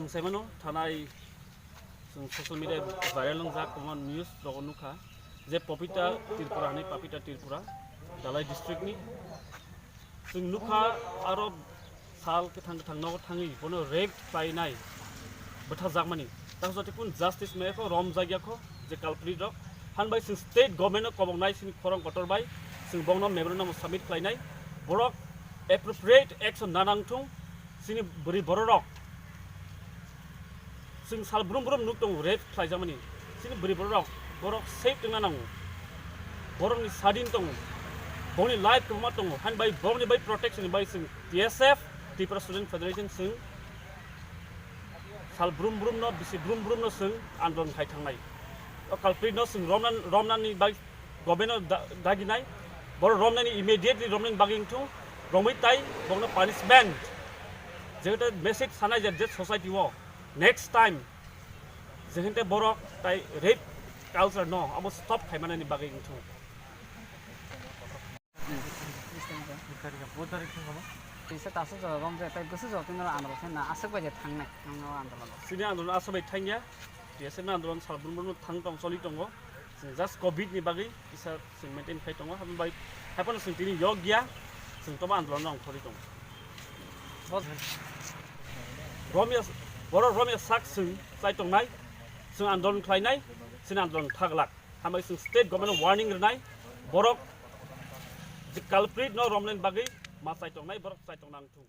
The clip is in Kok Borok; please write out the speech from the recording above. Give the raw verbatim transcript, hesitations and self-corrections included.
Chwng saimano thanai, chwng social media viral wngjak, kwbangma news rogo nukha je Papita Tripura hinwi, Papita Tripura, Dhalai district ni. Chwng nukha aro sal kwthang kwthang nogo thangwi bono rape khlainai bwtharjakmani. Tang jotoi kun justice maya kho, romjakya kho je culprit rok. Hanbai chwng state government no koboknai chini khorang kotor bai, chwng bongno memorandum submit khlainai, borok appropriate action nanang thung. Chini bwrwi bororok chwng sal brum brum nuk tongo rape khlaijakmani. Chini bwrwi bororok, borok safe tongna nango. Borokni sadin tongo. Bongni life kwbangma tongo. Hani bai bongni bai protection bai chwng T S F, Tripura Student Federation, chwng sal brum brum no, bisi brum brum no chwng andolon khai thangnai. O culprit no chwng romna, romnani bai government no da-, daginai. Borok romnani immediately romnani bagwi wngthung. Romwi tai bongno punishment. Jehete message sanai je, je society o next time jehente borok tai rape culture no abo stop khaimanani bagwi wngthung. Kaisa tasu jora rom je tai bwswk jora tini andolon khe na aswk bai je thangnai nang o andolon. Chini andolon aswk bai thangya. T S F ni andolon sal brum brum thang tong choli tongo. Chwng just covid ni bagwi kisa chwng maintain khai tongo. Habai haiphano chwng tini yok ya. Chwng tobo andolon rong khori tongo. Romya, borok romya sak chwng chai tongnai. Chwng andolon khlainai. Chini andolon thaglak. Hambai chwng state government warning rwnai, borok je culprit no romlen bagwi ma chai tongnai, borok chai tong nang thung.